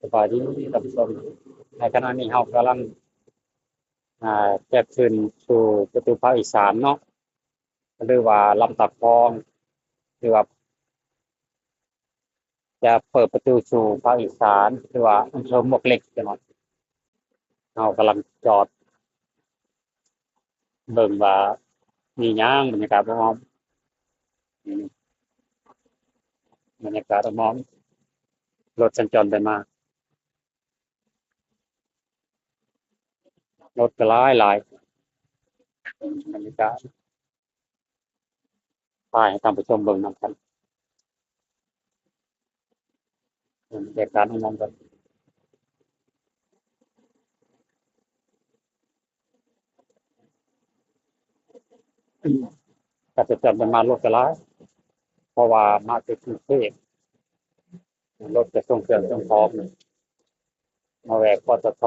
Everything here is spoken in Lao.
ສະບາຍດີທ່ານຜູ້ຊົມ, ໃນຂະນະນີ້ເຮົາກຳລັງ ອ່າ ຈະຂຶ້ນສູ່ປະຕູພາກອີສານເນາະ ຫຼືວ່າລຳຕາຄອງ ຫຼືວ່າຈະເປີດປະຕູສູ່ພາກອີສານ ຫຼືວ່າອຳເພີມວກເຫຼັກເນາະ. ເຮົາກຳລັງຈອດເບິ່ງວ່າມີຫຍັງ, ບັນຍາກາດອ້ອມໆ ນີ້ ບັນຍາກາດອ້ອມໆ ລົດສັນຈອນໄປມາ ລົດກໍຫຼາຍໆ ບັນຍາກາດ ຖ່າຍໃຫ້ທ່ານຜູ້ຊົມເບິ່ງນຳກັນ ບັນຍາກາດອ້ອມໆ ກັນ ກໍຈະຈຳກັນມາລົດກໍຫຼາຍ ເພາະວ່າມາແຕ່ກຸງເທບ ລົດຈະສົ່ງເຄື່ອງສົ່ງຂອງ ມາແວະ ປຕທ.